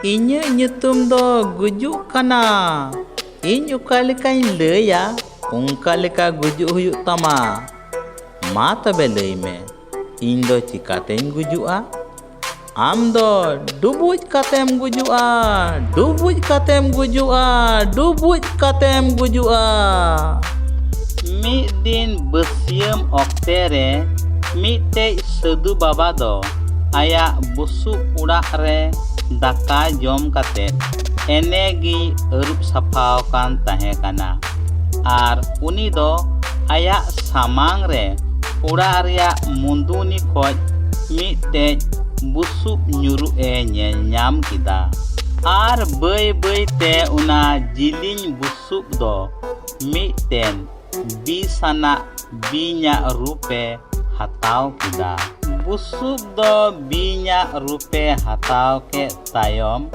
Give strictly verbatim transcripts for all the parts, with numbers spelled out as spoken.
ᱤᱧᱟᱹᱜ ᱧᱩᱛᱩᱢ ᱫᱚ ᱜᱩᱡᱩᱜ ᱠᱟᱱᱟ᱾ ᱤᱧ ᱚᱠᱟ ᱞᱮᱠᱟᱧ ᱞᱟᱹᱭᱟ, ᱚᱱᱠᱟ ᱞᱮᱠᱟ ᱜᱩᱡᱩᱜ ᱦᱩᱭᱩᱜ ᱛᱟᱢᱟ᱾ ᱢᱟ ᱛᱚᱵᱮ ᱞᱟᱹᱭ ᱢᱮ, ᱤᱧ ᱫᱚ ᱪᱤᱠᱟᱛᱮᱧ ᱜᱩᱡᱩᱜᱼᱟ? ᱟᱢ ᱫᱚ ᱰᱩᱵᱩᱡ ᱠᱟᱛᱮᱢ ᱜᱩᱡᱩᱜᱼᱟ, ᱰᱩᱵᱩᱡ ᱠᱟᱛᱮᱢ ᱜᱩᱡᱩᱜᱼᱟ, ᱰᱩᱵᱩᱡ ᱠᱟᱛᱮᱢ ᱜᱩᱡᱩᱜᱼᱟ᱾ ᱢᱤᱫ ᱫᱤᱱ ᱵᱟᱹᱥᱭᱟᱹᱢ ᱚᱠᱛᱮ ᱨᱮ ᱢᱤᱫᱴᱮᱡ ᱥᱟᱹᱫᱷᱩ ᱵᱟᱵᱟ ᱫᱚ ᱟᱭᱟᱜ ᱵᱩᱥᱩᱵ ᱚᱲᱟᱜ ᱨᱮ ᱫᱟᱠᱟ ᱡᱚᱢ ᱠᱟᱛᱮ ᱮᱱᱮ ᱜᱮᱭ ᱟᱹᱨᱩᱵ ᱥᱟᱯᱷᱟᱣ ᱟᱠᱟᱱ ᱛᱟᱦᱮᱸ ᱠᱟᱱᱟ᱾ ᱟᱨ ᱩᱱᱤ ᱫᱚ ᱟᱭᱟᱜ ᱥᱟᱢᱟᱝ ᱨᱮ ᱚᱲᱟᱜ ᱨᱮᱭᱟᱜ ᱢᱩᱫᱩᱱᱤ ᱠᱷᱚᱡ ᱢᱤᱫᱴᱮᱡ ᱵᱩᱥᱩᱵ ᱧᱩᱨᱩᱜ ᱮ ᱧᱮᱞ ᱧᱟᱢ ᱠᱮᱫᱟ᱾ ᱟᱨ ᱵᱟᱹᱭ ᱵᱟᱹᱭ ᱛᱮ ᱚᱱᱟ ᱡᱤᱞᱤᱧ ᱵᱩᱥᱩᱵ ᱫᱚ ᱢᱤᱫᱴᱮᱱ ᱵᱤᱥ ᱟᱱᱟᱜ ᱵᱤᱧᱟᱜ ᱨᱩᱯ ᱮ ᱦᱟᱛᱟᱣ ᱠᱮᱫᱟ᱾ ᱵᱩᱥᱩᱵ ᱫᱚ ᱵᱤᱧᱟᱜ ᱨᱩᱯ ᱮ ᱦᱟᱛᱟᱣ ᱠᱮᱫ ᱛᱟᱭᱚᱢ,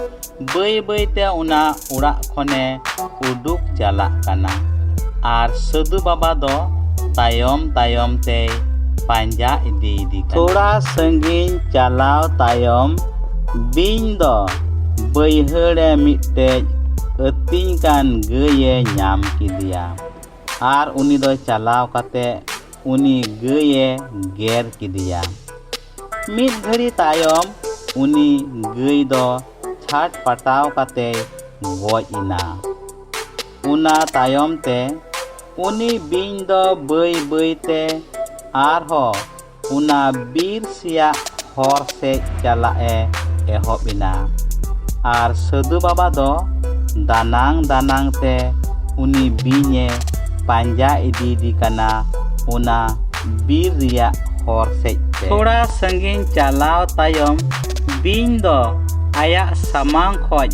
ᱵᱟᱹᱭ ᱵᱟᱹᱭ ᱛᱮ ᱚᱱᱟ ᱚᱲᱟᱜ ᱠᱷᱚᱱᱮ ᱩᱰᱩᱠ ᱪᱟᱞᱟᱜ ᱠᱟᱱᱟ᱾ ᱟᱨ ᱥᱟᱹᱫᱷᱩ ᱵᱟᱵᱟ ᱫᱚ ᱛᱟᱭᱚᱢ ᱛᱟᱭᱚᱢ ᱛᱮᱭ ᱯᱟᱸᱡᱟ ᱤᱫᱤᱭᱮᱫᱮ ᱠᱟᱱᱟ᱾ ᱛᱷᱚᱲᱟ ᱥᱟᱺᱜᱤᱧ ᱪᱟᱞᱟᱣ ᱛᱟᱭᱚᱢ, ᱵᱤᱧ ᱫᱚ ᱵᱟᱹᱭᱦᱟᱹᱲ ᱮ ᱢᱤᱫᱴᱮᱡ ᱟᱹᱛᱤᱧ ᱠᱟᱱ ᱜᱟᱹᱭ ᱮ ᱧᱟᱢ ᱠᱮᱫᱮᱭᱟ᱾ ᱟᱨ ᱩᱱᱤ ᱫᱚ ᱪᱟᱞᱟᱣ ᱠᱟᱛᱮ ᱩᱱᱤ ᱜᱟᱹᱭ ᱮ ᱜᱮᱨ ᱠᱮᱫᱮᱭᱟ᱾ ᱢᱤᱫ ᱜᱷᱟᱹᱲᱤ ᱛᱟᱭᱚᱢ ᱩᱱᱤ ᱜᱟᱹᱭ ᱫᱚ ᱪᱷᱟᱴ ᱯᱟᱴᱟᱣ ᱠᱟᱛᱮᱭ ᱜᱚᱡ ᱮᱱᱟ᱾ ᱚᱱᱟ ᱛᱟᱭᱚᱢ ᱛᱮ ᱩᱱᱤ ᱵᱤᱧ ᱫᱚ ᱵᱟᱹᱭ ᱵᱟᱹᱭ ᱛᱮ ᱟᱨᱦᱚᱸ ᱚᱱᱟ ᱵᱤᱨ ᱥᱮᱭᱟᱜ ᱦᱚᱨ ᱥᱮᱫ ᱪᱟᱞᱟᱜ ᱮ ᱮᱦᱚᱵ ᱮᱱᱟ᱾ ᱟᱨ ᱥᱟᱹᱫᱷᱩ ᱵᱟᱵᱟ ᱫᱚ ᱫᱟᱱᱟᱝ ᱫᱟᱱᱟᱝ ᱛᱮ ᱩᱱᱤ ᱵᱤᱧ ᱮ ᱯᱟᱸᱡᱟ ᱤᱫᱤᱭᱮᱫᱮ ᱠᱟᱱᱟ ᱚᱱᱟ ᱵᱤᱨ ᱨᱮᱭᱟᱜ ᱦᱚᱨ ᱥᱮᱫ ᱛᱮ᱾ ᱛᱷᱚᱲᱟ ᱥᱟᱺᱜᱤᱧ ᱪᱟᱞᱟᱣ ᱛᱟᱭᱚᱢ ᱵᱤᱧ ᱫᱚ ᱟᱭᱟᱜ ᱥᱟᱢᱟᱝ ᱠᱷᱚᱡ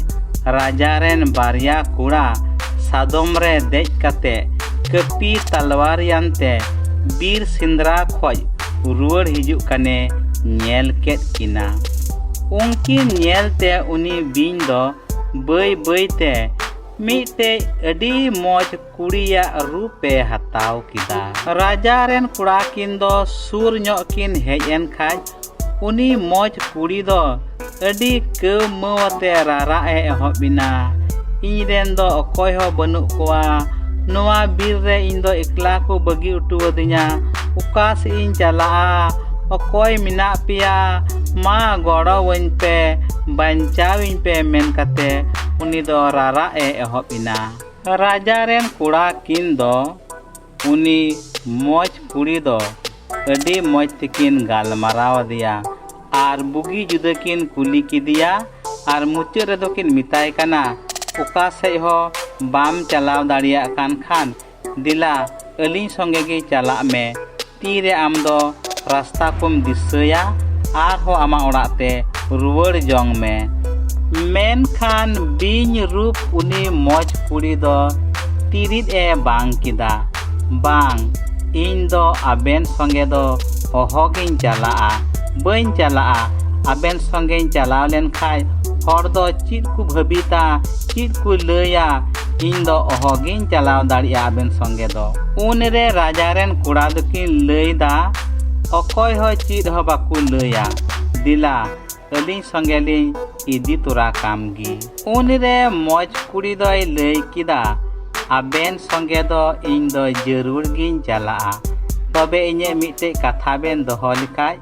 ᱨᱟᱡᱟ ᱨᱮᱱ ᱵᱟᱨᱭᱟ ᱠᱚᱲᱟ ᱥᱟᱫᱚᱢ ᱨᱮ ᱫᱮᱡ ᱠᱟᱛᱮ ᱠᱟᱹᱯᱤ ᱛᱟᱞᱣᱟᱨᱤᱭᱟᱱ ᱛᱮ ᱵᱤᱨ ᱥᱮᱸᱫᱽᱨᱟ ᱠᱷᱚᱡ ᱨᱩᱣᱟᱹᱲ ᱦᱤᱡᱩᱜ ᱠᱟᱱᱮ ᱧᱮᱞ ᱠᱮᱫ ᱠᱤᱱᱟ᱾ ᱩᱱᱠᱤᱱ ᱧᱮᱞ ᱛᱮ ᱩᱱᱤ ᱵᱤᱧ ᱫᱚ ᱵᱟᱹᱭ ᱵᱟᱹᱭ ᱛᱮ ᱢᱤᱫᱴᱮᱡ ᱟᱹᱰᱤ ᱢᱚᱡᱽ ᱠᱩᱲᱤᱭᱟᱜ ᱨᱩᱯ ᱮ ᱦᱟᱛᱟᱣ ᱠᱮᱫᱟ᱾ ᱨᱟᱡᱟ ᱨᱮᱱ ᱠᱚᱲᱟ ᱠᱤᱱ ᱫᱚ ᱥᱩᱨ ᱧᱚᱜ ᱠᱤᱱ ᱦᱮᱡ ᱮᱱ ᱠᱷᱟᱡ, ᱩᱱᱤ ᱢᱚᱡᱽ ᱠᱩᱲᱤ ᱫᱚ ᱟᱹᱰᱤ ᱠᱟᱹᱣ ᱢᱟᱹᱣ ᱟᱛᱮ ᱨᱟᱨᱟᱜ ᱮ ᱮᱦᱚᱵ ᱮᱱᱟ᱾ ᱤᱧ ᱨᱮᱱ ᱫᱚ ᱚᱠᱚᱭ ᱦᱚᱸ ᱵᱟᱹᱱᱩᱜ ᱠᱚᱣᱟ᱾ ᱱᱚᱣᱟ ᱵᱤᱨ ᱨᱮ ᱤᱧ ᱫᱚ ᱮᱠᱞᱟ ᱠᱚ ᱵᱟᱹᱜᱤ ᱦᱚᱴᱚ ᱟᱹᱫᱤᱧᱟ᱾ ᱚᱠᱟ ᱥᱮᱫ ᱤᱧ ᱪᱟᱞᱟᱜᱼᱟ? ᱚᱠᱚᱭ ᱢᱮᱱᱟᱜ ᱯᱮᱭᱟ? ᱢᱟ ᱜᱚᱲᱚᱣᱟᱹᱧ ᱯᱮ, ᱵᱟᱧᱪᱟᱣᱤᱧ ᱯᱮ ᱢᱮᱱ ᱠᱟᱛᱮ ᱩᱱᱤ ᱫᱚ ᱨᱟᱨᱟᱜ ᱮ ᱮᱦᱚᱵ ᱮᱱᱟ᱾ ᱨᱟᱡᱟ ᱨᱮᱱ ᱠᱚᱲᱟ ᱠᱤᱱ ᱫᱚ ᱩᱱᱤ ᱢᱚᱡᱽ ᱠᱩᱲᱤ ᱫᱚ ᱟᱹᱰᱤ ᱢᱚᱡᱽ ᱛᱮᱠᱤᱱ ᱜᱟᱞᱢᱟᱨᱟᱣ ᱟᱫᱮᱭᱟ ᱟᱨ ᱵᱩᱜᱤ ᱡᱩᱫᱟᱹ ᱠᱤᱱ ᱠᱩᱞᱤ ᱠᱮᱫᱮᱭᱟ ᱟᱨ ᱢᱩᱪᱟᱹᱫ ᱨᱮᱫᱚ ᱠᱤᱱ ᱢᱮᱛᱟᱭ ᱠᱟᱱᱟ, "ᱚᱠᱟ ᱥᱮᱫ ᱦᱚᱸ ᱵᱟᱢ ᱪᱟᱞᱟᱣ ᱫᱟᱲᱮᱭᱟᱜ ᱠᱟᱱ ᱠᱷᱟᱱ ᱫᱮᱞᱟ ᱟᱹᱞᱤᱧ ᱥᱚᱸᱜᱮ ᱜᱮ ᱪᱟᱞᱟᱜ ᱢᱮ, ᱛᱤᱨᱮ ᱟᱢ ᱫᱚ ᱨᱟᱥᱛᱟ ᱠᱚᱢ ᱫᱤᱥᱟᱹᱭᱟ ᱟᱨᱦᱚᱸ ᱟᱢᱟᱜ ᱚᱲᱟᱜ ᱛᱮ ᱨᱩᱣᱟᱹᱲ ᱡᱚᱝ ᱢᱮ᱾" ᱢᱮᱱᱠᱷᱟᱱ ᱵᱤᱧ ᱨᱩᱯ ᱩᱱᱤ ᱢᱚᱡᱽ ᱠᱩᱲᱤ ᱫᱚ ᱛᱤᱨᱤᱫ ᱮ ᱵᱟᱝ ᱠᱮᱫᱟ᱾ "ᱵᱟᱝ, ᱤᱧ ᱫᱚ ᱟᱵᱮᱱ ᱥᱚᱸᱜᱮ ᱫᱚ ᱚᱦᱚᱜᱤᱧ ᱪᱟᱞᱟᱜᱼᱟ, ᱵᱟᱹᱧ ᱪᱟᱞᱟᱜᱼᱟ᱾ ᱟᱵᱮᱱ ᱥᱚᱸᱜᱮᱧ ᱪᱟᱞᱟᱣ ᱞᱮᱱᱠᱷᱟᱡ ᱦᱚᱲ ᱫᱚ ᱪᱮᱫ ᱠᱚ ᱵᱷᱟᱹᱵᱤᱛᱟ, ᱪᱮᱫ ᱠᱚ ᱞᱟᱹᱭᱟ, ᱤᱧ ᱫᱚ ᱚᱦᱚᱜᱤᱧ ᱪᱟᱞᱟᱣ ᱫᱟᱲᱮᱭᱟᱜᱼᱟ ᱟᱵᱮᱱ ᱥᱚᱸᱜᱮ ᱫᱚ᱾" ᱩᱱᱨᱮ ᱨᱟᱡᱟ ᱨᱮᱱ ᱠᱚᱲᱟ ᱫᱚᱠᱤᱱ ᱞᱟᱹᱭᱫᱟ, "ᱚᱠᱚᱭ ᱦᱚᱸ ᱪᱮᱫ ᱦᱚᱸ ᱵᱟᱠᱚ ᱞᱟᱹᱭᱟ, ᱫᱮᱞᱟ ᱟᱹᱞᱤᱧ ᱥᱚᱸᱜᱮ ᱞᱤᱧ ᱤᱫᱤ ᱛᱚᱨᱟ ᱠᱟᱢ ᱜᱮ᱾" ᱩᱱᱨᱮ ᱢᱚᱡᱽ ᱠᱩᱲᱤ ᱫᱚᱭ ᱞᱟᱹᱭ ᱠᱮᱫᱟ, "ᱟᱵᱮᱱ ᱥᱚᱸᱜᱮ ᱫᱚ ᱤᱧ ᱫᱚ ᱡᱟᱹᱨᱩᱲ ᱜᱤᱧ ᱪᱟᱞᱟᱜᱼᱟ, ᱛᱚᱵᱮ ᱤᱧᱟᱹᱜ ᱢᱤᱫᱴᱮᱡ ᱠᱟᱛᱷᱟ ᱵᱮᱱ ᱫᱚᱦᱚ ᱞᱮᱠᱷᱟᱡ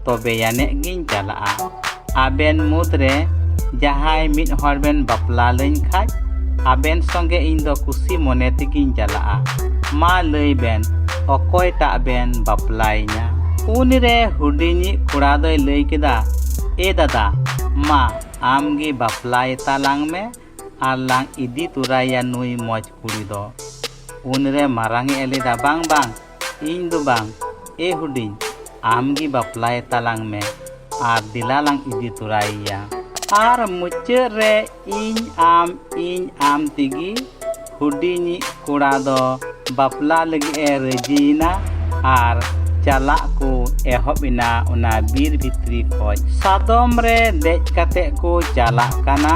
ᱛᱚᱵᱮ ᱟᱹᱱᱤᱡ ᱜᱤᱧ ᱪᱟᱞᱟᱜᱼᱟ᱾ ᱟᱵᱮᱱ ᱢᱩᱫᱽᱨᱮ ᱡᱟᱦᱟᱸᱭ ᱢᱤᱫ ᱦᱚᱲ ᱵᱮᱱ ᱵᱟᱯᱞᱟ ᱞᱤᱧ ᱠᱷᱟᱡ ᱟᱵᱮᱱ ᱥᱚᱸᱜᱮ ᱤᱧ ᱫᱚ ᱠᱩᱥᱤ ᱢᱚᱱᱮ ᱛᱮᱜᱤᱧ ᱪᱟᱞᱟᱜᱼᱟ᱾ ᱢᱟ ᱞᱟᱹᱭ ᱵᱮᱱ ᱚᱠᱚᱭᱴᱟᱜ ᱵᱮᱱ ᱵᱟᱯᱞᱟᱭᱤᱧᱟ?" ᱩᱱᱨᱮ ᱦᱩᱰᱤᱧᱤᱡ ᱠᱚᱲᱟ ᱫᱚᱭ ᱞᱟᱹᱭ ᱠᱮᱫᱟ, "ᱮ ᱫᱟᱫᱟ, ᱢᱟ ᱟᱢ ᱜᱮ ᱵᱟᱯᱞᱟᱭ ᱛᱟᱞᱟᱝ ᱢᱮ ᱟᱨ ᱞᱟᱝ ᱤᱫᱤ ᱛᱚᱨᱟᱭᱟ ᱱᱩᱭ ᱢᱚᱡᱽ ᱠᱩᱲᱤ ᱫᱚ᱾" ᱩᱱᱨᱮ ᱢᱟᱨᱟᱝᱤᱡ ᱮ ᱞᱟᱹᱭᱫᱟ, "ᱵᱟᱝ, ᱵᱟᱝ, ᱤᱧ ᱫᱚ ᱵᱟᱝ, ᱮ ᱦᱩᱰᱤᱧ, ᱟᱢ ᱜᱮ ᱵᱟᱯᱞᱟᱭ ᱛᱟᱞᱟᱝ ᱢᱮ ᱟᱨ ᱫᱮᱞᱟ ᱞᱟᱝ ᱤᱫᱤ ᱛᱚᱨᱟᱭᱮᱭᱟ᱾" ᱟᱨ ᱢᱩᱪᱟᱹᱫ ᱨᱮ ᱤᱧ ᱟᱢ, ᱤᱧ ᱟᱢ ᱛᱮᱜᱮ ᱦᱩᱰᱤᱧᱤᱡ ᱠᱚᱲᱟ ᱫᱚ ᱵᱟᱯᱞᱟ ᱞᱟᱹᱜᱤᱫ ᱮ ᱨᱟᱹᱡᱤᱭᱮᱱᱟ ᱟᱨ ᱪᱟᱞᱟᱜ ᱠᱚ ᱮᱦᱚᱵ ᱮᱱᱟ ᱚᱱᱟ ᱵᱤᱨ ᱵᱷᱤᱛᱨᱤ ᱠᱷᱚᱡ᱾ ᱥᱟᱫᱚᱢ ᱨᱮ ᱫᱮᱡ ᱠᱟᱛᱮ ᱠᱚ ᱪᱟᱞᱟᱜ ᱠᱟᱱᱟ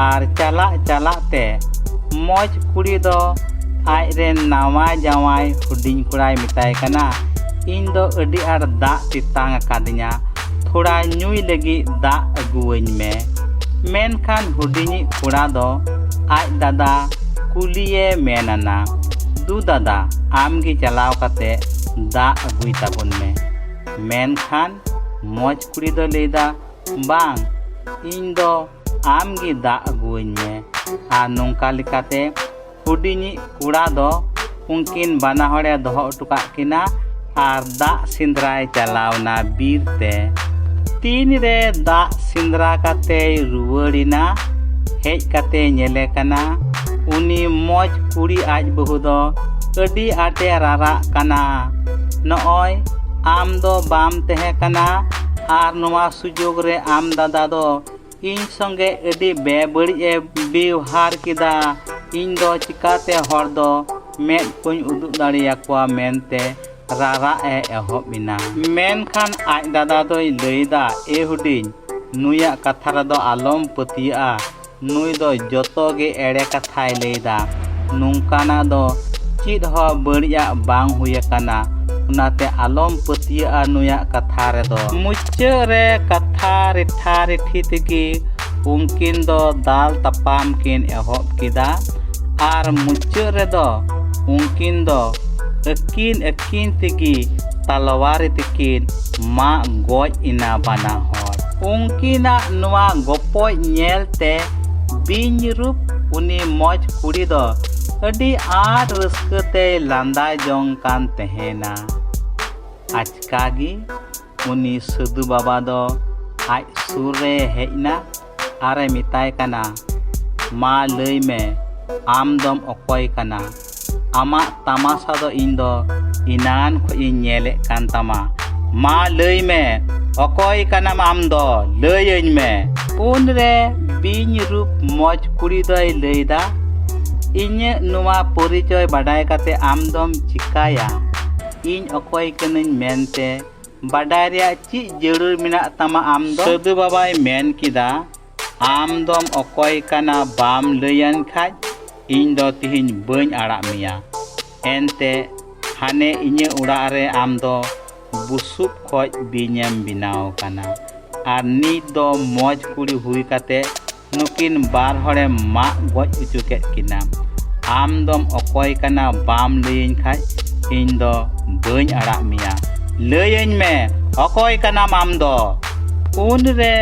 ᱟᱨ ᱪᱟᱞᱟᱜ ᱪᱟᱞᱟᱜ ᱛᱮ ᱢᱚᱡᱽ ᱠᱩᱲᱤ ᱫᱚ ᱟᱡ ᱨᱮᱱ ᱱᱟᱣᱟ ᱡᱟᱶᱟᱭ ᱦᱩᱰᱤᱧ ᱠᱚᱲᱟᱭ ᱢᱮᱛᱟᱭ ᱠᱟᱱᱟ, "ᱤᱧ ᱫᱚ ᱟᱹᱰᱤ ᱟᱸᱴ ᱫᱟᱜ ᱛᱮᱛᱟᱝ ᱟᱠᱟᱫᱤᱧᱟ, ᱛᱷᱚᱲᱟ ᱧᱩᱭ ᱞᱟᱹᱜᱤᱫ ᱫᱟᱜ ᱟᱹᱜᱩᱣᱟᱹᱧ ᱢᱮ᱾ ᱢᱮᱱᱠᱷᱟᱱ ᱦᱩᱰᱤᱧᱤᱡ ᱠᱚᱲᱟ ᱫᱚ ᱟᱡ ᱫᱟᱫᱟ ᱠᱩᱞᱤᱭᱮ ᱢᱮᱱ ᱟᱱᱟ, "ᱫᱩ ᱫᱟᱫᱟ, ᱟᱢ ᱜᱮ ᱪᱟᱞᱟᱣ ᱠᱟᱛᱮ ᱫᱟᱜ ᱟᱹᱜᱩᱭ ᱛᱟᱵᱚᱱ ᱢᱮ᱾" ᱢᱮᱱᱠᱷᱟᱱ ᱢᱚᱡᱽ ᱠᱩᱲᱤ ᱫᱚ ᱞᱟᱹᱭᱫᱟ, "ᱵᱟᱝ, ᱤᱧ ᱫᱚ ᱟᱢ ᱜᱮ ᱫᱟᱜ ᱟᱹᱜᱩᱣᱟᱹᱧ ᱢᱮ᱾" ᱟᱨ ᱱᱚᱝᱠᱟ ᱞᱮᱠᱟᱛᱮ ᱦᱩᱰᱤᱧᱤᱡ ᱠᱚᱲᱟ ᱫᱚ ᱩᱱᱠᱤᱱ ᱵᱟᱱᱟ ᱦᱚᱲᱮ ᱫᱚᱦᱚ ᱦᱚᱴᱚ ᱠᱟᱜ ᱠᱤᱱᱟ ᱟᱨ ᱫᱟᱜ ᱥᱮᱸᱫᱽᱨᱟᱭ ᱪᱟᱞᱟᱣᱱᱟ ᱵᱤᱨ ᱛᱮ᱾ ᱛᱤᱱᱨᱮ ᱫᱟᱜ ᱥᱮᱸᱫᱽᱨᱟ ᱠᱟᱛᱮᱭ ᱨᱩᱣᱟᱹᱲᱮᱱᱟ, ᱦᱮᱡ ᱠᱟᱛᱮ ᱧᱮᱞᱮ ᱠᱟᱱᱟ ᱩᱱᱤ ᱢᱚᱡᱽ ᱠᱩᱲᱤ ᱟᱡ ᱵᱟᱹᱦᱩ ᱫᱚ ᱟᱹᱰᱤ ᱟᱸᱴᱮ ᱨᱟᱨᱟᱜ ᱠᱟᱱᱟ᱾ ᱱᱚᱜᱼᱚᱭ ᱟᱢ ᱫᱚ ᱵᱟᱢ ᱛᱟᱦᱮᱸ ᱠᱟᱱᱟ ᱟᱨ ᱱᱚᱣᱟ ᱥᱩᱡᱳᱜᱽ ᱨᱮ ᱟᱢ ᱫᱟᱫᱟ ᱫᱚ ᱤᱧ ᱥᱚᱸᱜᱮ ᱟᱹᱰᱤ ᱵᱮᱵᱟᱹᱲᱤᱡ ᱮ ᱵᱮᱣᱦᱟᱨ ᱠᱮᱫᱟ᱾ ᱤᱧ ᱫᱚ ᱪᱤᱠᱟᱛᱮ ᱦᱚᱲ ᱫᱚ ᱢᱮᱫ ᱠᱚᱧ ᱩᱫᱩᱜ ᱫᱟᱲᱮᱭᱟᱠᱚᱣᱟ ᱢᱮᱱᱛᱮ ᱨᱟᱨᱟᱜ ᱮ ᱮᱦᱚᱵ ᱮᱱᱟ᱾ ᱢᱮᱱᱠᱷᱟᱱ ᱟᱡ ᱫᱟᱫᱟ ᱫᱚᱭ ᱞᱟᱹᱭᱫᱟ, "ᱮ ᱦᱩᱰᱤᱧ, ᱱᱩᱭᱟᱜ ᱠᱟᱛᱷᱟ ᱨᱮᱫᱚ ᱟᱞᱚᱢ ᱯᱟᱹᱛᱭᱟᱹᱜᱼᱟ᱾ ᱱᱩᱭ ᱫᱚ ᱡᱚᱛᱚ ᱜᱮ ᱮᱲᱮ ᱠᱟᱛᱷᱟᱭ ᱞᱟᱹᱭᱫᱟ᱾ ᱱᱚᱝᱠᱟᱱᱟᱜ ᱫᱚ ᱪᱮᱫ ᱦᱚᱸ ᱵᱟᱹᱲᱤᱡᱟᱜ ᱵᱟᱝ ᱦᱩᱭ ᱟᱠᱟᱱᱟ, ᱚᱱᱟᱛᱮ ᱟᱞᱚᱢ ᱯᱟᱹᱛᱭᱟᱹᱜᱼᱟ ᱱᱩᱭᱟᱜ ᱠᱟᱛᱷᱟ ᱨᱮᱫᱚ᱾" ᱢᱩᱪᱟᱹᱫ ᱨᱮ ᱠᱟᱛᱷᱟ ᱨᱮᱴᱷᱟ ᱨᱮᱴᱷᱤ ᱛᱮᱜᱮ ᱩᱱᱠᱤᱱ ᱫᱚ ᱫᱟᱞ ᱛᱟᱯᱟᱢ ᱠᱤᱱ ᱮᱦᱚᱵ ᱠᱮᱫᱟ᱾ ᱟᱨ ᱢᱩᱪᱟᱹᱫ ᱨᱮᱫᱚ ᱩᱱᱠᱤᱱ ᱫᱚ ᱟᱹᱠᱤᱱ ᱟᱹᱠᱤᱱ ᱛᱮᱜᱮ ᱛᱟᱞᱣᱟᱨᱤ ᱛᱮᱠᱤᱱ ᱢᱟᱜ ᱜᱚᱡ ᱮᱱᱟ ᱵᱟᱱᱟ ᱦᱚᱲ᱾ ᱩᱱᱠᱤᱱᱟᱜ ᱱᱚᱣᱟ ᱜᱚᱯᱚᱡ ᱧᱮᱞᱛᱮ ᱵᱤᱧ ᱨᱩᱯ ᱩᱱᱤ ᱢᱚᱡᱽ ᱠᱩᱲᱤ ᱫᱚ ᱟᱹᱰᱤ ᱟᱸᱴ ᱨᱟᱹᱥᱠᱟᱹ ᱛᱮᱭ ᱞᱟᱸᱫᱟ ᱡᱚᱝ ᱠᱟᱱ ᱛᱟᱦᱮᱱᱟ᱾ ᱟᱪᱠᱟ ᱜᱮ ᱩᱱᱤ ᱥᱟᱹᱫᱷᱩ ᱵᱟᱵᱟ ᱫᱚ ᱟᱡ ᱥᱩᱨ ᱨᱮ ᱦᱮᱡ ᱮᱱᱟ ᱟᱨᱮ ᱢᱮᱛᱟᱭ ᱠᱟᱱᱟ, "ᱢᱟ ᱞᱟᱹᱭ ᱢᱮ, ᱟᱢ ᱫᱚᱢ ᱚᱠᱚᱭ ᱠᱟᱱᱟ? ᱟᱢᱟᱜ ᱛᱟᱢᱟᱥᱟ ᱫᱚ ᱤᱧ ᱫᱚ ᱮᱱᱟᱱ ᱠᱷᱚᱱ ᱤᱧ ᱧᱮᱞᱮᱫ ᱠᱟᱱ ᱛᱟᱢᱟ᱾ ᱢᱟ ᱞᱟᱹᱭ ᱢᱮ, ᱚᱠᱚᱭ ᱠᱟᱱᱟᱢ ᱟᱢ ᱫᱚ? ᱞᱟᱹᱭᱟᱹᱧ ᱢᱮ᱾" ᱩᱱᱨᱮ ᱵᱤᱧ ᱨᱩᱯ ᱢᱚᱡᱽ ᱠᱩᱲᱤ ᱫᱚᱭ ᱞᱟᱹᱭᱫᱟ, "ᱤᱧᱟᱹᱜ ᱱᱚᱣᱟ ᱯᱚᱨᱤᱪᱚᱭ ᱵᱟᱰᱟᱭ ᱠᱟᱛᱮ ᱟᱢ ᱫᱚᱢ ᱪᱤᱠᱟᱹᱭᱟ? ᱤᱧ ᱚᱠᱚᱭ ᱠᱟᱹᱱᱟᱹᱧ ᱢᱮᱱᱛᱮ ᱵᱟᱰᱟᱭ ᱨᱮᱭᱟᱜ ᱪᱮᱫ ᱡᱟᱹᱨᱩᱲ ᱢᱮᱱᱟᱜ ᱛᱟᱢᱟ ᱟᱢ ᱫᱚ?" ᱥᱟᱹᱫᱷᱩ ᱵᱟᱵᱟᱭ ᱢᱮᱱ ᱠᱮᱫᱟ, "ᱟᱢ ᱫᱚᱢ ᱚᱠᱚᱭ ᱠᱟᱱᱟ ᱵᱟᱢ ᱞᱟᱹᱭᱟᱹᱧ ᱠᱷᱟᱡ, ᱤᱧ ᱫᱚ ᱛᱤᱦᱤᱧ ᱵᱟᱹᱧ ᱟᱲᱟᱜ ᱢᱮᱭᱟ᱾ ᱮᱱᱛᱮ ᱦᱟᱱᱮ ᱤᱧᱟᱹᱜ ᱚᱲᱟᱜ ᱨᱮ ᱟᱢ ᱫᱚ ᱵᱩᱥᱩᱵ ᱠᱷᱚᱡ ᱵᱤᱧᱮᱢ ᱵᱮᱱᱟᱣ ᱠᱟᱱᱟ᱾ ᱟᱨ ᱱᱤᱛ ᱫᱚ ᱢᱚᱡᱽ ᱠᱩᱲᱤ ᱦᱩᱭ ᱠᱟᱛᱮ ᱱᱩᱠᱤᱱ ᱵᱟᱨ ᱦᱚᱲᱮᱢ ᱢᱟᱜ ᱜᱚᱡ ᱦᱚᱪᱚ ᱠᱮᱫ ᱠᱤᱱᱟ᱾ ᱟᱢ ᱫᱚᱢ ᱚᱠᱚᱭ ᱠᱟᱱᱟ ᱵᱟᱢ ᱞᱟᱹᱭᱟᱹᱧ ᱠᱷᱟᱡ ᱤᱧ ᱫᱚ ᱵᱟᱹᱧ ᱟᱲᱟᱜ ᱢᱮᱭᱟ᱾ ᱞᱟᱹᱭᱟᱹᱧ ᱢᱮ, ᱚᱠᱚᱭ ᱠᱟᱱᱟᱢ ᱟᱢ ᱫᱚ? ᱩᱱᱨᱮ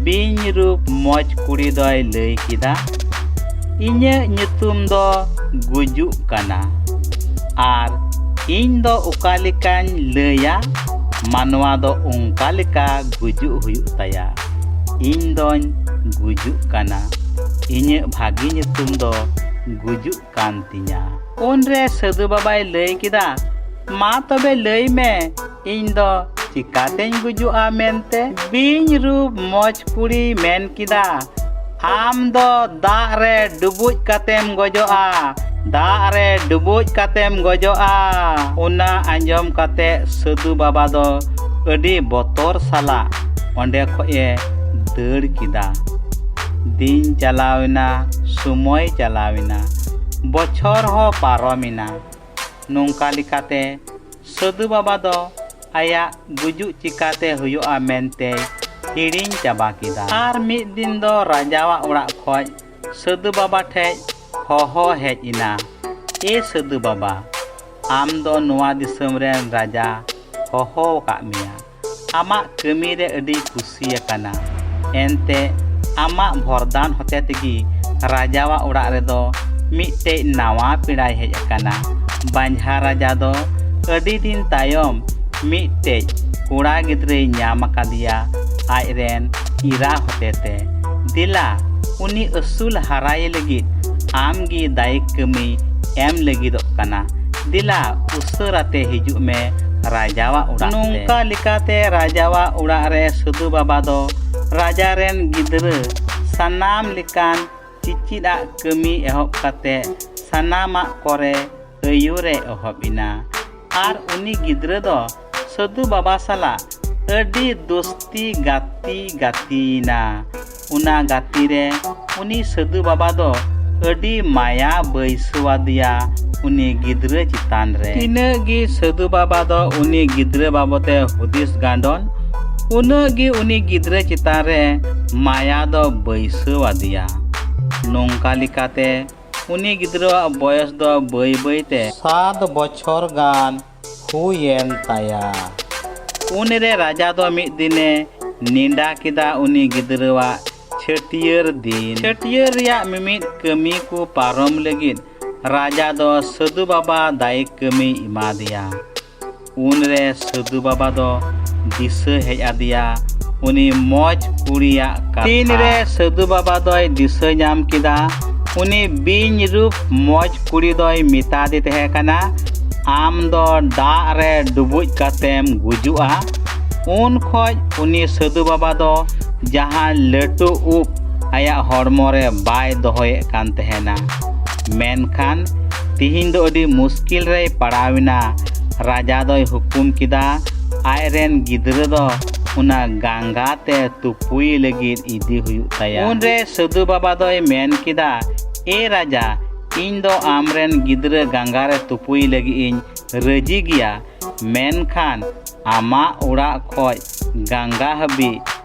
ᱵᱤᱧ ᱨᱩᱯ ᱢᱚᱡᱽ ᱠᱩᱲᱤ ᱫᱚᱭ ᱞᱟᱹᱭ ᱠᱮᱫᱟ, ᱤᱧᱟᱹᱜ ᱧᱩᱛᱩᱢ ᱫᱚ ᱜᱩᱡᱩᱜ ᱠᱟᱱᱟ᱾ ᱟᱨ ᱤᱧ ᱫᱚ ᱚᱠᱟ ᱞᱮᱠᱟᱧ ᱞᱟᱹᱭᱟ, ᱢᱟᱱᱣᱟ ᱫᱚ ᱚᱱᱠᱟ ᱞᱮᱠᱟ ᱜᱩᱡᱩᱜ ᱦᱩᱭᱩᱜ ᱛᱟᱭᱟ᱾ ᱤᱧ ᱫᱚᱧ ᱜᱩᱡᱩᱜ ᱠᱟᱱᱟ᱾ ᱤᱧᱟᱹᱜ ᱵᱷᱟᱹᱜᱤ ᱧᱩᱛᱩᱢ ᱫᱚ ᱜᱩᱡᱩᱜ ᱠᱟᱱ ᱛᱤᱧᱟ᱾ ᱩᱱᱨᱮ ᱥᱟᱹᱫᱷᱩ ᱵᱟᱵᱟᱭ ᱞᱟᱹᱭ ᱠᱮᱫᱟ, ᱢᱟ ᱛᱚᱵᱮ ᱞᱟᱹᱭ ᱢᱮ, ᱤᱧ ᱫᱚ ᱪᱤᱠᱟᱛᱮᱧ ᱜᱩᱡᱩᱜᱼᱟ ᱢᱮᱱᱛᱮ? ᱵᱤᱧ ᱨᱩᱯ ᱢᱚᱡᱽ ᱠᱩᱲᱤᱭ ᱢᱮᱱ ᱠᱮᱫᱟ, ᱟᱢ ᱫᱚ ᱫᱟᱜ ᱨᱮ ᱰᱩᱵᱩᱡ ᱠᱟᱛᱮᱢ ᱜᱚᱡᱚᱜᱼᱟ, ᱫᱟᱜ ᱨᱮ ᱰᱩᱵᱩᱡ ᱠᱟᱛᱮᱢ ᱜᱚᱡᱚᱜᱼᱟ᱾ ᱚᱱᱟ ᱟᱸᱡᱚᱢ ᱠᱟᱛᱮ ᱥᱟᱹᱫᱷᱩ ᱵᱟᱵᱟ ᱫᱚ ᱟᱹᱰᱤ ᱵᱚᱛᱚᱨ ᱥᱟᱞᱟᱜ ᱚᱸᱰᱮ ᱠᱷᱚᱡ ᱮ ᱫᱟᱹᱲ ᱠᱮᱫᱟ᱾ ᱫᱤᱱ ᱪᱟᱞᱟᱣ ᱮᱱᱟ, ᱥᱚᱢᱚᱭ ᱪᱟᱞᱟᱣ ᱮᱱᱟ, ᱵᱚᱪᱷᱚᱨ ᱦᱚᱸ ᱯᱟᱨᱚᱢ ᱮᱱᱟ᱾ ᱱᱚᱝᱠᱟ ᱞᱮᱠᱟᱛᱮ ᱥᱟᱹᱫᱷᱩ ᱵᱟᱵᱟ ᱫᱚ ᱟᱭᱟᱜ ᱜᱩᱡᱩᱜ ᱪᱤᱠᱟᱛᱮ ᱦᱩᱭᱩᱜᱼᱟ ᱢᱮᱱᱛᱮᱭ ᱦᱤᱲᱤᱧ ᱪᱟᱵᱟ ᱠᱮᱫᱟ᱾ ᱟᱨ ᱢᱤᱫ ᱫᱤᱱ ᱫᱚ ᱨᱟᱡᱟᱣᱟᱜ ᱚᱲᱟᱜ ᱠᱷᱚᱡ ᱥᱟᱹᱫᱷᱩ ᱵᱟᱵᱟ ᱴᱷᱮᱡ ᱦᱚᱦᱚ ᱦᱮᱡ ᱮᱱᱟ, ᱮ ᱥᱟᱹᱫᱷᱩ ᱵᱟᱵᱟ, ᱟᱢ ᱫᱚ ᱱᱚᱣᱟ ᱫᱤᱥᱚᱢ ᱨᱮᱱ ᱨᱟᱡᱟ ᱦᱚᱦᱚ ᱟᱠᱟᱫ ᱢᱮᱭᱟ᱾ ᱟᱢᱟᱜ ᱠᱟᱹᱢᱤ ᱨᱮ ᱟᱹᱰᱤ ᱠᱩᱥᱤ ᱟᱠᱟᱱᱟ᱾ ᱮᱱᱛᱮ ᱟᱢᱟᱜ ᱵᱷᱚᱨᱫᱟᱱ ᱦᱚᱛᱮ ᱛᱮᱜᱮ ᱨᱟᱡᱟᱣᱟᱜ ᱚᱲᱟᱜ ᱨᱮᱫᱚ ᱢᱤᱫᱴᱮᱡ ᱱᱟᱣᱟ ᱯᱮᱲᱟᱭ ᱦᱮᱡ ᱟᱠᱟᱱᱟ᱾ ᱵᱟᱧᱡᱷᱟ ᱨᱟᱡᱟ ᱫᱚ ᱟᱹᱰᱤ ᱫᱤᱱ ᱛᱟᱭᱚᱢ ᱢᱤᱫᱴᱮᱡ ᱠᱚᱲᱟ ᱜᱤᱫᱽᱨᱟᱹᱭ ᱧᱟᱢ ᱟᱠᱟᱫᱮᱭᱟ ᱟᱡᱨᱮᱱ ᱮᱨᱟ ᱦᱚᱛᱮᱛᱮ᱾ ᱫᱮᱞᱟ, ᱩᱱᱤ ᱟᱹᱥᱩᱞ ᱦᱟᱨᱟᱭᱮ ᱞᱟᱹᱜᱤᱫ ᱟᱢᱜᱮ ᱫᱟᱭᱤᱠ ᱠᱟᱹᱢᱤ ᱮᱢ ᱞᱟᱹᱜᱤᱫᱚᱜ ᱠᱟᱱᱟ᱾ ᱫᱮᱞᱟ, ᱩᱥᱟᱹᱨᱟᱛᱮ ᱦᱤᱡᱩᱜ ᱢᱮ ᱨᱟᱡᱟᱣᱟᱜ ᱚᱲᱟᱜ ᱛᱮ᱾ ᱱᱚᱝᱠᱟ ᱞᱮᱠᱟᱛᱮ ᱨᱟᱡᱟᱣᱟᱜ ᱚᱲᱟᱜ ᱨᱮ ᱥᱟᱹᱫᱷᱩ ᱵᱟᱵᱟ ᱫᱚ ᱨᱟᱡᱟ ᱨᱮᱱ ᱜᱤᱫᱽᱨᱟᱹ ᱥᱟᱱᱟᱢ ᱞᱮᱠᱟᱱ ᱪᱤᱪᱤᱫ ᱟᱜ ᱠᱟᱹᱢᱤ ᱮᱦᱚᱵ ᱠᱟᱛᱮ ᱥᱟᱱᱟᱢᱟᱜ ᱠᱚᱨᱮ ᱟᱹᱭᱩᱨᱮ ᱮᱦᱚᱵ ᱮᱱᱟ᱾ ᱟᱨ ᱩᱱᱤ ᱜᱤᱫᱽᱨᱟᱹ ᱫᱚ ᱥᱟᱹᱫᱷᱩ ᱵᱟᱵᱟ ᱥᱟᱞᱟᱜ ᱟᱹᱰᱤ ᱫᱳᱥᱛᱤ ᱜᱟᱛᱮ ᱜᱟᱛᱮᱭᱮᱱᱟ᱾ ᱚᱱᱟ ᱜᱟᱛᱮ ᱨᱮ ᱩᱱᱤ ᱥᱟᱹᱫᱷᱩ ᱵᱟᱵᱟ ᱫᱚ ᱟᱹᱰᱤ ᱢᱟᱭᱟ ᱵᱟᱹᱭᱥᱟᱹᱣᱟᱫᱮᱭᱟ ᱩᱱᱤ ᱜᱤᱫᱽᱨᱟᱹ ᱪᱮᱛᱟᱱ ᱨᱮ᱾ ᱛᱤᱱᱟᱹᱜ ᱜᱮ ᱥᱟᱹᱫᱷᱩ ᱵᱟᱵᱟ ᱫᱚ ᱩᱱᱤ ᱜᱤᱫᱽᱨᱟᱹ ᱵᱟᱵᱚᱛᱮ ᱦᱩᱫᱤᱥ ᱜᱟᱸᱰᱚᱱ, ᱩᱱᱟᱹᱜ ᱜᱮ ᱩᱱᱤ ᱜᱤᱫᱽᱨᱟᱹ ᱪᱮᱛᱟᱱ ᱨᱮ ᱢᱟᱭᱟ ᱫᱚ ᱵᱟᱹᱭᱥᱟᱹᱣ ᱟᱫᱮᱭᱟ᱾ ᱱᱚᱝᱠᱟ ᱞᱮᱠᱟᱛᱮ ᱩᱱᱤ ᱜᱤᱫᱽᱨᱟᱹᱣᱟᱜ ᱵᱚᱭᱚᱥ ᱫᱚ ᱵᱟᱹᱭ ᱵᱟᱹᱭ ᱛᱮ ᱥᱟᱛ ᱵᱚᱪᱷᱚᱨ ᱜᱟᱱ ᱦᱩᱭᱮᱱ ᱛᱟᱭᱟ᱾ ᱩᱱᱨᱮ ᱨᱟᱡᱟ ᱫᱚ ᱢᱤᱫ ᱫᱤᱱᱮ ᱱᱮᱰᱟ ᱠᱮᱫᱟ ᱩᱱᱤ ᱜᱤᱫᱽᱨᱟᱹᱣᱟᱜ ᱪᱷᱟᱹᱴᱭᱟᱹᱨ ᱫᱤᱱ᱾ ᱪᱷᱟᱹᱴᱭᱟᱹᱨ ᱨᱮᱭᱟᱜ ᱢᱤᱢᱤᱫ ᱠᱟᱹᱢᱤ ᱠᱚ ᱯᱟᱨᱚᱢ ᱞᱟᱹᱜᱤᱫ ᱨᱟᱡᱟ ᱫᱚ ᱥᱟᱹᱫᱷᱩ ᱵᱟᱵᱟ ᱫᱟᱭᱤᱠ ᱠᱟᱹᱢᱤᱭ ᱮᱢᱟᱫᱮᱭᱟ᱾ ᱩᱱᱨᱮ ᱥᱟᱹᱫᱷᱩ ᱵᱟᱵᱟ ᱫᱚ ᱫᱤᱥᱟᱹ ᱦᱮᱡ ᱟᱫᱮᱭᱟ ᱩᱱᱤ ᱢᱚᱡᱽ ᱠᱩᱲᱤᱭᱟᱜ ᱠᱟᱛᱷᱟ᱾ ᱛᱤᱱᱨᱮ ᱥᱟᱹᱫᱷᱩ ᱵᱟᱵᱟ ᱫᱚᱭ ᱫᱤᱥᱟᱹ ᱧᱟᱢ ᱠᱮᱫᱟ, ᱩᱱᱤ ᱵᱤᱧ ᱨᱩᱯ ᱢᱚᱡᱽ ᱠᱩᱲᱤ ᱫᱚᱭ ᱢᱮᱛᱟᱫᱮ ᱛᱟᱦᱮᱸ ᱠᱟᱱᱟ, "ᱟᱢ ᱫᱚ ᱫᱟᱜ ᱨᱮ ᱰᱩᱵᱩᱡ ᱠᱟᱛᱮᱢ ᱜᱩᱡᱩᱜᱼᱟ᱾" ᱩᱱ ᱠᱷᱚᱡ ᱩᱱᱤ ᱥᱟᱹᱫᱷᱩ ᱵᱟᱵᱟ ᱫᱚ ᱡᱟᱦᱟᱸ ᱞᱟᱹᱴᱩ ᱩᱵ ᱟᱭᱟᱜ ᱦᱚᱲᱢᱚ ᱨᱮ ᱵᱟᱭ ᱫᱚᱦᱚᱭᱮᱫ ᱠᱟᱱ ᱛᱟᱦᱮᱱᱟ᱾ ᱢᱮᱱᱠᱷᱟᱱ ᱛᱤᱦᱤᱧ ᱫᱚ ᱟᱹᱰᱤ ᱢᱩᱥᱠᱤᱞ ᱨᱮᱭ ᱯᱟᱲᱟᱣ ᱮᱱᱟ᱾ ᱨᱟᱡᱟ ᱫᱚᱭ ᱦᱩᱠᱩᱢ ᱠᱮᱫᱟ, ᱟᱡ ᱨᱮᱱ ᱜᱤᱫᱽᱨᱟᱹ ᱫᱚ ᱚᱱᱟ ᱜᱟᱝᱜᱟ ᱛᱮ ᱛᱩᱯᱩᱭ ᱞᱟᱹᱜᱤᱫ ᱤᱫᱤ ᱦᱩᱭᱩᱜ ᱛᱟᱭᱟ᱾ ᱩᱱᱨᱮ ᱥᱟᱹᱫᱷᱩ ᱵᱟᱵᱟ ᱫᱚᱭ ᱢᱮᱱ ᱠᱮᱫᱟ, "ᱮ ᱨᱟᱡᱟ, ᱤᱧ ᱫᱚ ᱟᱢᱨᱮᱱ ᱜᱤᱫᱽᱨᱟᱹ ᱜᱟᱝᱜᱟ ᱨᱮ ᱛᱩᱯᱩᱭ ᱞᱟᱹᱜᱤᱫ ᱤᱧ ᱨᱟᱹᱡᱤ ᱜᱮᱭᱟ, ᱢᱮᱱᱠᱷᱟᱱ ᱟᱢᱟᱜ ᱚᱲᱟᱜ ᱠᱷᱚᱡ ᱜᱟᱝᱜᱟ ᱦᱟᱹᱵᱤᱡ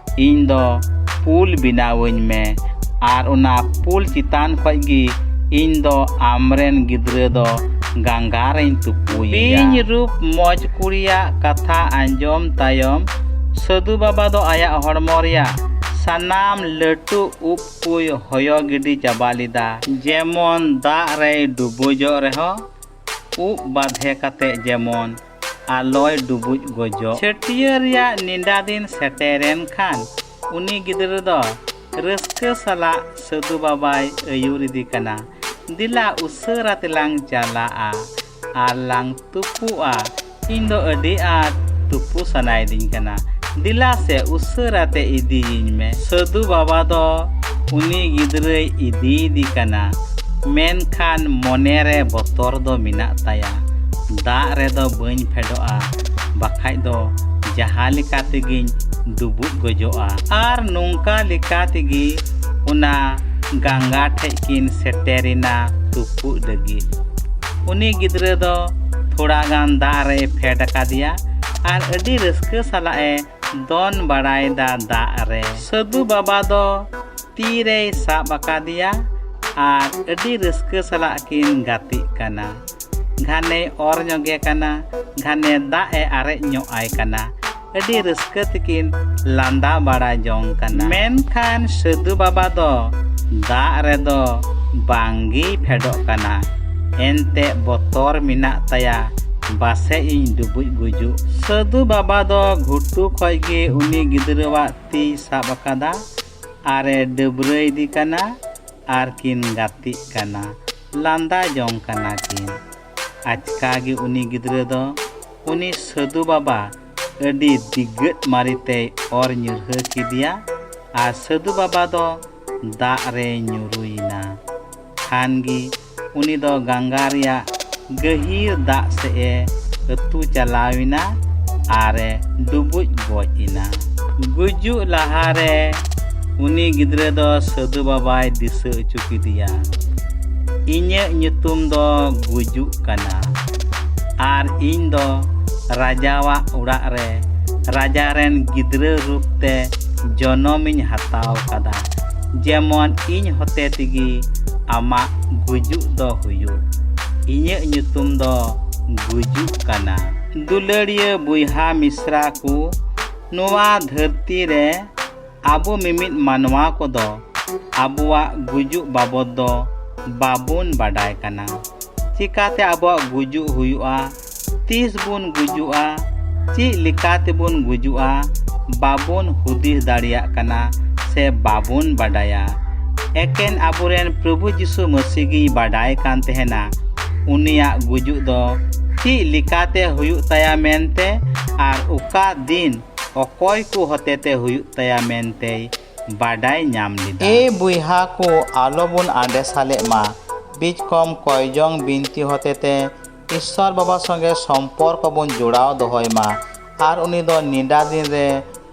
ᱤᱧ ᱫᱚ ᱯᱩᱞ ᱵᱮᱱᱟᱣᱟᱹᱧ ᱢᱮ, ᱟᱨ ᱚᱱᱟ ᱯᱩᱞ ᱪᱮᱛᱟᱱ ᱠᱷᱚᱡ ᱜᱮ ᱤᱧ ᱫᱚ ᱟᱢᱨᱮᱱ ᱜᱤᱫᱽᱨᱟᱹ ᱫᱚ ᱜᱟᱝᱜᱟ ᱨᱮᱧ ᱛᱩᱯᱩᱭᱮᱭᱟ᱾" ᱵᱤᱧ ᱨᱩᱯ ᱢᱚᱡᱽ ᱠᱩᱲᱤᱭᱟᱜ ᱠᱟᱛᱷᱟ ᱟᱸᱡᱚᱢ ᱛᱟᱭᱚᱢ ᱥᱟᱹᱫᱷᱩ ᱵᱟᱵᱟ ᱫᱚ ᱟᱭᱟᱜ ᱦᱚᱲᱢᱚ ᱨᱮᱭᱟᱜ ᱥᱟᱱᱟᱢ ᱞᱟᱹᱴᱩ ᱩᱵ ᱠᱚᱭ ᱦᱚᱭᱚ ᱜᱤᱰᱤ ᱪᱟᱵᱟ ᱞᱮᱫᱟ, ᱡᱮᱢᱚᱱ ᱫᱟᱜ ᱨᱮᱭ ᱰᱩᱵᱩᱡᱚᱜ ᱨᱮᱦᱚᱸ ᱩᱵ ᱵᱟᱫᱷᱮ ᱠᱟᱛᱮ ᱡᱮᱢᱚᱱ ᱟᱞᱚᱭ ᱰᱩᱵᱩᱡ ᱜᱚᱡᱚᱜ᱾ ᱪᱷᱟᱹᱴᱭᱟᱹᱨ ᱨᱮᱭᱟᱜ ᱱᱮᱰᱟ ᱫᱤᱱ ᱥᱮᱴᱮᱨᱮᱱ ᱠᱷᱟᱱ ᱩᱱᱤ ᱜᱤᱫᱽᱨᱟᱹ ᱫᱚ ᱨᱟᱹᱥᱠᱟᱹ ᱥᱟᱞᱟᱜ ᱥᱟᱹᱫᱷᱩ ᱵᱟᱵᱟᱭ ᱟᱹᱭᱩᱨ ᱤᱫᱤ ᱠᱟᱱᱟ, "ᱫᱮᱞᱟ ᱩᱥᱟᱹᱨᱟ ᱛᱮᱞᱟᱝ ᱪᱟᱞᱟᱜᱼᱟ ᱟᱨ ᱞᱟᱝ ᱛᱩᱯᱩᱜᱼᱟ, ᱤᱧ ᱫᱚ ᱟᱹᱰᱤ ᱟᱸᱴ ᱛᱩᱯᱩ ᱥᱟᱱᱟᱭᱤᱫᱤᱧ ᱠᱟᱱᱟ, ᱫᱮᱞᱟ ᱥᱮ ᱩᱥᱟᱹᱨᱟ ᱛᱮ ᱤᱫᱤᱭᱤᱧ ᱢᱮ᱾" ᱥᱟᱹᱫᱷᱩ ᱵᱟᱵᱟ ᱫᱚ ᱩᱱᱤ ᱜᱤᱫᱽᱨᱟᱹᱭ ᱤᱫᱤᱭᱮᱫᱮ ᱠᱟᱱᱟ, ᱢᱮᱱᱠᱷᱟᱱ ᱢᱚᱱᱮ ᱨᱮ ᱵᱚᱛᱚᱨ ᱫᱚ ᱢᱮᱱᱟᱜ ᱛᱟᱭᱟ, "ᱫᱟᱜ ᱨᱮᱫᱚ ᱵᱟᱹᱧ ᱯᱷᱮᱰᱚᱜᱼᱟ, ᱵᱟᱠᱷᱟᱡ ᱫᱚ ᱡᱟᱦᱟᱸ ᱞᱮᱠᱟ ᱛᱮᱜᱮᱧ ᱰᱩᱵᱩᱡ ᱜᱚᱡᱚᱜᱼᱟ᱾" ᱟᱨ ᱱᱚᱝᱠᱟ ᱞᱮᱠᱟ ᱛᱮᱜᱮ ᱚᱱᱟ ᱜᱟᱝᱜᱟ ᱴᱷᱮᱡ ᱠᱤᱱ ᱥᱮᱴᱮᱨᱮᱱᱟ ᱛᱩᱯᱩᱜ ᱞᱟᱹᱜᱤᱫ᱾ ᱩᱱᱤ ᱜᱤᱫᱽᱨᱟᱹ ᱫᱚ ᱛᱷᱚᱲᱟ ᱜᱟᱱ ᱫᱟᱜ ᱨᱮᱭ ᱯᱷᱮᱰ ᱟᱠᱟᱫᱮᱭᱟ ᱟᱨ ᱟᱹᱰᱤ ᱨᱟᱹᱥᱠᱟᱹ ᱥᱟᱞᱟᱜ ᱮ ᱫᱚᱱ ᱵᱟᱲᱟᱭᱮᱫᱟ ᱫᱟᱜ ᱨᱮ᱾ ᱥᱟᱹᱫᱷᱩ ᱵᱟᱵᱟ ᱫᱚ ᱛᱤ ᱨᱮᱭ ᱥᱟᱵ ᱟᱠᱟᱫᱮᱭᱟ ᱟᱨ ᱟᱹᱰᱤ ᱨᱟᱹᱥᱠᱟᱹ ᱥᱟᱞᱟᱜ ᱠᱤᱱ ᱜᱟᱛᱮᱜ ᱠᱟᱱᱟ᱾ ᱜᱷᱟᱱᱮᱭ ᱚᱨ ᱧᱚᱜᱮ ᱠᱟᱱᱟ, ᱜᱷᱟᱱᱮ ᱫᱟᱜ ᱮ ᱟᱨᱮᱡ ᱧᱚᱜ ᱟᱭ ᱠᱟᱱᱟ᱾ ᱟᱹᱰᱤ ᱨᱟᱹᱥᱠᱟᱹ ᱛᱮᱠᱤᱱ ᱞᱟᱸᱫᱟ ᱵᱟᱲᱟ ᱡᱚᱝ ᱠᱟᱱᱟ᱾ ᱢᱮᱱᱠᱷᱟᱱ ᱥᱟᱹᱫᱷᱩ ᱵᱟᱵᱟ ᱫᱚ ᱫᱟᱜ ᱨᱮᱫᱚ ᱵᱟᱝᱜᱮᱭ ᱯᱷᱮᱰᱚᱜ ᱠᱟᱱᱟ᱾ ᱮᱱᱛᱮ ᱵᱚᱛᱚᱨ ᱢᱮᱱᱟᱜ ᱛᱟᱭᱟ, ᱵᱟᱥᱮᱡ ᱤᱧ ᱰᱩᱵᱩᱡ ᱜᱩᱡᱩᱜ᱾ ᱥᱟᱹᱫᱷᱩ ᱵᱟᱵᱟ ᱫᱚ ᱜᱷᱩᱴᱩ ᱠᱷᱚᱡ ᱜᱮ ᱩᱱᱤ ᱜᱤᱫᱽᱨᱟᱹᱣᱟᱜ ᱛᱤᱭ ᱥᱟᱵ ᱟᱠᱟᱫᱟ ᱟᱨᱮ ᱰᱟᱹᱵᱽᱨᱟᱹᱭᱮᱫᱮ ᱠᱟᱱᱟ ᱟᱨ ᱠᱤᱱ ᱜᱟᱛᱮᱜ ᱠᱟᱱᱟ, ᱞᱟᱸᱫᱟ ᱡᱚᱝ ᱠᱟᱱᱟ ᱠᱤᱱ᱾ ᱟᱪᱠᱟ ᱜᱮ ᱩᱱᱤ ᱜᱤᱫᱽᱨᱟᱹ ᱫᱚ ᱩᱱᱤ ᱥᱟᱹᱫᱷᱩ ᱵᱟᱵᱟ ᱟᱹᱰᱤ ᱫᱤᱜᱟᱹᱫ ᱢᱟᱹᱨᱤ ᱛᱮᱭ ᱚᱨ ᱧᱩᱨᱦᱟᱹ ᱠᱮᱫᱮᱭᱟ ᱟᱨ ᱥᱟᱹᱫᱷᱩ ᱵᱟᱵᱟ ᱫᱚ ᱫᱟᱜ ᱨᱮᱭ ᱧᱩᱨᱩᱭᱮᱱᱟ᱾ ᱠᱷᱟᱱ ᱜᱮ ᱩᱱᱤ ᱫᱚ ᱜᱟᱝᱜᱟ ᱨᱮᱭᱟᱜ ᱜᱟᱹᱦᱤᱨ ᱫᱟᱜ ᱥᱮᱫ ᱮ ᱟᱹᱛᱩ ᱪᱟᱞᱟᱣ ᱮᱱᱟ ᱟᱨ ᱮ ᱰᱩᱵᱩᱡ ᱜᱚᱡ ᱮᱱᱟ᱾ ᱜᱩᱡᱩᱜ ᱞᱟᱦᱟᱨᱮ ᱩᱱᱤ ᱜᱤᱫᱽᱨᱟᱹ ᱫᱚ ᱥᱟᱹᱫᱷᱩ ᱵᱟᱵᱟᱭ ᱫᱤᱥᱟᱹ ᱦᱚᱪᱚ ᱠᱮᱫᱮᱭᱟ, "ᱤᱧᱟᱹᱜ ᱧᱩᱛᱩᱢ ᱫᱚ ᱜᱩᱡᱩᱜ ᱠᱟᱱᱟ ᱟᱨ ᱤᱧ ᱫᱚ ᱨᱟᱡᱟᱣᱟᱜ ᱚᱲᱟᱜ ᱨᱮ ᱨᱟᱡᱟ ᱨᱮᱱ ᱜᱤᱫᱽᱨᱟᱹ ᱨᱩᱯ ᱛᱮ ᱡᱚᱱᱚᱢᱤᱧ ᱦᱟᱛᱟᱣ ᱠᱟᱫᱟ, ᱡᱮᱢᱚᱱ ᱤᱧ ᱦᱚᱛᱮ ᱛᱮᱜᱮ ᱟᱢᱟᱜ ᱜᱩᱡᱩᱜ ᱫᱚ ᱦᱩᱭᱩᱜ᱾ ᱤᱧᱟᱹᱜ ᱧᱩᱛᱩᱢ ᱫᱚ ᱜᱩᱡᱩᱜ ᱠᱟᱱᱟ᱾" ᱫᱩᱞᱟᱹᱲᱤᱭᱟᱹ ᱵᱚᱭᱦᱟ ᱢᱤᱥᱨᱟ ᱠᱚ, ᱱᱚᱣᱟ ᱫᱷᱟᱹᱨᱛᱤ ᱨᱮ ᱟᱵᱚ ᱢᱤᱢᱤᱫ ᱢᱟᱱᱣᱟ ᱠᱚᱫᱚ ᱟᱵᱚᱣᱟᱜ ᱜᱩᱡᱩᱜ ᱵᱟᱵᱚᱫ ᱫᱚ ᱵᱟᱵᱚᱱ ᱵᱟᱰᱟᱭ ᱠᱟᱱᱟ᱾ ᱪᱤᱠᱟᱛᱮ ᱟᱵᱚᱣᱟᱜ ᱜᱩᱡᱩᱜ ᱦᱩᱭᱩᱜᱼᱟ, ᱛᱤᱥ ᱵᱚᱱ ᱜᱩᱡᱩᱜᱼᱟ, ᱪᱮᱫ ᱞᱮᱠᱟ ᱛᱮᱵᱚᱱ ᱜᱩᱡᱩᱜᱼᱟ, ᱵᱟᱵᱚᱱ ᱦᱩᱫᱤᱥ ᱫᱟᱲᱮᱭᱟᱜ ᱠᱟᱱᱟ ᱥᱮ ᱵᱟᱵᱚᱱ ᱵᱟᱰᱟᱭᱟ᱾ ᱮᱠᱮᱱ ᱟᱵᱚᱨᱮᱱ ᱯᱨᱚᱵᱷᱩ ᱡᱤᱥᱩ ᱢᱟᱹᱥᱤ ᱜᱮᱭ ᱵᱟᱰᱟᱭ ᱠᱟᱱ ᱛᱟᱦᱮᱱᱟ ᱩᱱᱤᱭᱟᱜ ᱜᱩᱡᱩᱜ ᱫᱚ ᱪᱮᱫ ᱞᱮᱠᱟᱛᱮ ᱦᱩᱭᱩᱜ ᱛᱟᱭᱟ ᱢᱮᱱᱛᱮ ᱟᱨ ᱚᱠᱟ ᱫᱤᱱ ᱚᱠᱚᱭ ᱠᱚ ᱦᱚᱛᱮᱛᱮ ᱦᱩᱭᱩᱜ ᱛᱟᱭᱟ ᱢᱮᱱᱛᱮᱭ ᱵᱟᱰᱟᱭ ᱧᱟᱢ ᱞᱮᱫᱟ᱾ ᱮᱭ ᱵᱚᱭᱦᱟ ᱠᱚ, ᱟᱞᱚ ᱵᱚᱱ ᱟᱸᱰᱮ ᱥᱟᱞᱮᱜ ᱢᱟ᱾ ᱵᱤᱪᱠᱚᱢ ᱠᱚᱭᱡᱚᱝ ᱵᱤᱱᱛᱤ ᱦᱚᱛᱮᱛᱮ ᱤᱥᱥᱚᱨ ᱵᱟᱵᱟ ᱥᱚᱸᱜᱮ ᱥᱚᱢᱯᱚᱨᱠᱚ ᱵᱚᱱ ᱡᱚᱲᱟᱣ ᱫᱚᱦᱚᱭ ᱢᱟ ᱟᱨ ᱩᱱᱤ ᱫᱚ ᱱᱮᱰᱟ ᱫᱤᱱ ᱨᱮ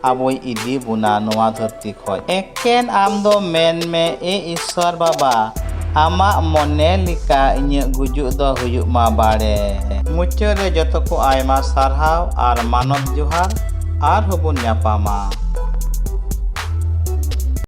ᱟᱵᱚᱭ ᱤᱫᱤ ᱵᱚᱱᱟ ᱱᱚᱣᱟ ᱫᱷᱟᱹᱨᱛᱤ ᱠᱷᱚᱡ᱾ ᱮᱠᱮᱱ ᱟᱢ ᱫᱚ ᱢᱮᱱ ᱢᱮ, "ᱮ ᱤᱥᱥᱚᱨ ᱵᱟᱵᱟ, ᱟᱢᱟᱜ ᱢᱚᱱᱮ ᱞᱮᱠᱟ ᱤᱧᱟᱹᱜ ᱜᱩᱡᱩᱜ ᱫᱚ ᱦᱩᱭᱩᱜ ᱢᱟ ᱵᱟᱲᱮ᱾ ᱢᱩᱪᱟᱹᱫ ᱨᱮ ᱡᱚᱛᱚ ᱠᱚ ᱟᱭᱢᱟ ᱥᱟᱨᱦᱟᱣ ᱟᱨ ᱢᱟᱱᱚᱛ ᱡᱚᱦᱟᱨ᱾ ᱟᱨᱦᱚᱸ ᱵᱚᱱ ᱧᱟᱯᱟᱢᱟ᱾